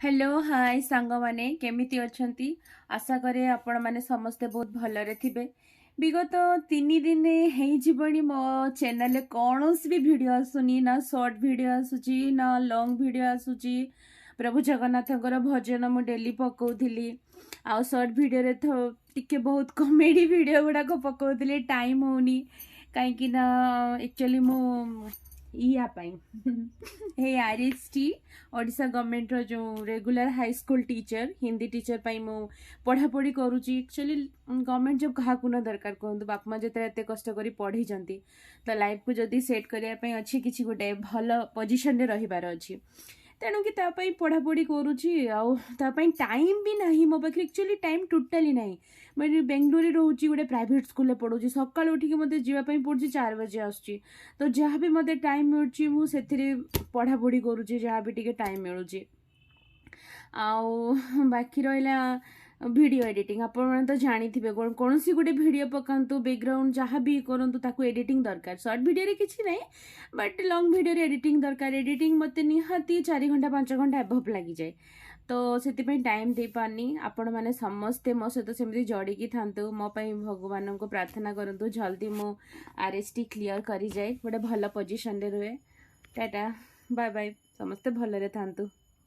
Hello, ହାଏ ସାଙ୍ଗମାନେ, କେମିତି ଅଛନ୍ତି? ଆଶା କରେ ଆପଣମାନେ ସମସ୍ତେ ବହୁତ ଭଲରେ ଥିବେ। ବିଗତ 3 ଦିନ ହେଇଯିବଣି, ମୋ ଚ୍ୟାନେଲରେ କୌଣସି ବି ଭିଡ଼ିଓ ଆସୁନି। ନା ସର୍ଟ ଭିଡ଼ିଓ ଆସୁଛି, ନା ଲଙ୍ଗ୍ ଭିଡ଼ିଓ ଆସୁଛି। ପ୍ରଭୁ ଜଗନ୍ନାଥଙ୍କର ଭଜନ ମୁଁ ଡେଲି ପକାଉଥିଲି ଆଉ ସର୍ଟ ଭିଡ଼ିଓରେ ତ ଟିକେ ବହୁତ କମେଡ଼ି ଭିଡ଼ିଓ ଗୁଡ଼ାକ ପକାଉଥିଲି। ଟାଇମ୍ ହେଉନି, କାହିଁକି ନା ଆକ୍ଚୁଆଲି ମୁଁ ଇଆ ପାଇଁ, ଏଇ ଆର୍ଏଚ୍ଟି, ଓଡ଼ିଶା ଗଭର୍ଣ୍ଣମେଣ୍ଟର ଯେଉଁ regular high school teacher, Hindi teacher ପାଇଁ ମୁଁ ପଢ଼ାପଢ଼ି କରୁଛି। ଆକ୍ଚୁଆଲି ଗଭର୍ଣ୍ଣମେଣ୍ଟ ଜବ୍ କାହାକୁ ନ ଦରକାର କୁହନ୍ତୁ? ବାପା ମା ଯେତେବେଳେ ଏତେ କଷ୍ଟ କରି ପଢ଼େଇଛନ୍ତି, ତ ଲାଇଫକୁ ଯଦି ସେଟ୍ କରିବା ପାଇଁ ଅଛି, କିଛି ଗୋଟେ ଭଲ ପୋଜିସନରେ ରହିବାର ଅଛି, ତେଣୁକି ତା ପାଇଁ ପଢ଼ାପଢ଼ି କରୁଛି। ଆଉ ତା ପାଇଁ ଟାଇମ୍ ବି ନାହିଁ ମୋ ପାଖରେ। ଆକ୍ଚୁଆଲି ଟାଇମ୍ ଟୋଟାଲି ନାହିଁ। ମୁଁ ଏଠି ବେଙ୍ଗଲୋରରେ ରହୁଛି, ଗୋଟେ ପ୍ରାଇଭେଟ୍ ସ୍କୁଲରେ ପଢ଼ଉଛି। ସକାଳୁ ଉଠିକି ମୋତେ ଯିବା ପାଇଁ ପଡ଼ୁଛି, 4 ବଜେ ଆସୁଛି। ତ ଯାହା ବି ମୋତେ ଟାଇମ୍ ମିଳୁଛି, ମୁଁ ସେଥିରେ ପଢ଼ାପଢ଼ି କରୁଛି, ଯାହା ବି ଟିକେ ଟାଇମ୍ ମିଳୁଛି। ଆଉ ବାକି ରହିଲା ଭିଡ଼ିଓ ଏଡ଼ିଟିଂ। ଆପଣମାନେ ତ ଜାଣିଥିବେ, କୌଣସି ଗୋଟେ ଭିଡ଼ିଓ ପକାନ୍ତୁ, ବ୍ୟାକଗ୍ରାଉଣ୍ଡ ଯାହା ବି କରନ୍ତୁ, ତାକୁ ଏଡ଼ିଟିଂ ଦରକାର। ସର୍ଟ ଭିଡ଼ିଓରେ କିଛି ନାହିଁ, ବଟ୍ ଲଙ୍ଗ୍ ଭିଡ଼ିଓରେ ଏଡ଼ିଟିଂ ଦରକାର। ଏଡ଼ିଟିଂ ମୋତେ ନିହାତି 4 ଘଣ୍ଟା, 5 ଘଣ୍ଟା ଏବଭ୍ ଲାଗିଯାଏ। ତ ସେଥିପାଇଁ ଟାଇମ୍ ଦେଇପାରୁନି। ଆପଣମାନେ ସମସ୍ତେ ମୋ ସହିତ ସେମିତି ଜଡ଼ିକି ଥାନ୍ତୁ, ମୋ ପାଇଁ ଭଗବାନଙ୍କୁ ପ୍ରାର୍ଥନା କରନ୍ତୁ, ଜଲ୍ଦି ମୁଁ ଆର୍ଏଚ୍ଟି କ୍ଲିଅର୍ କରିଯାଏ, ଗୋଟେ ଭଲ ପୋଜିସନରେ ରୁହେ। ଟାଟା, ବାଏ ବାଏ, ସମସ୍ତେ ଭଲରେ ଥାନ୍ତୁ।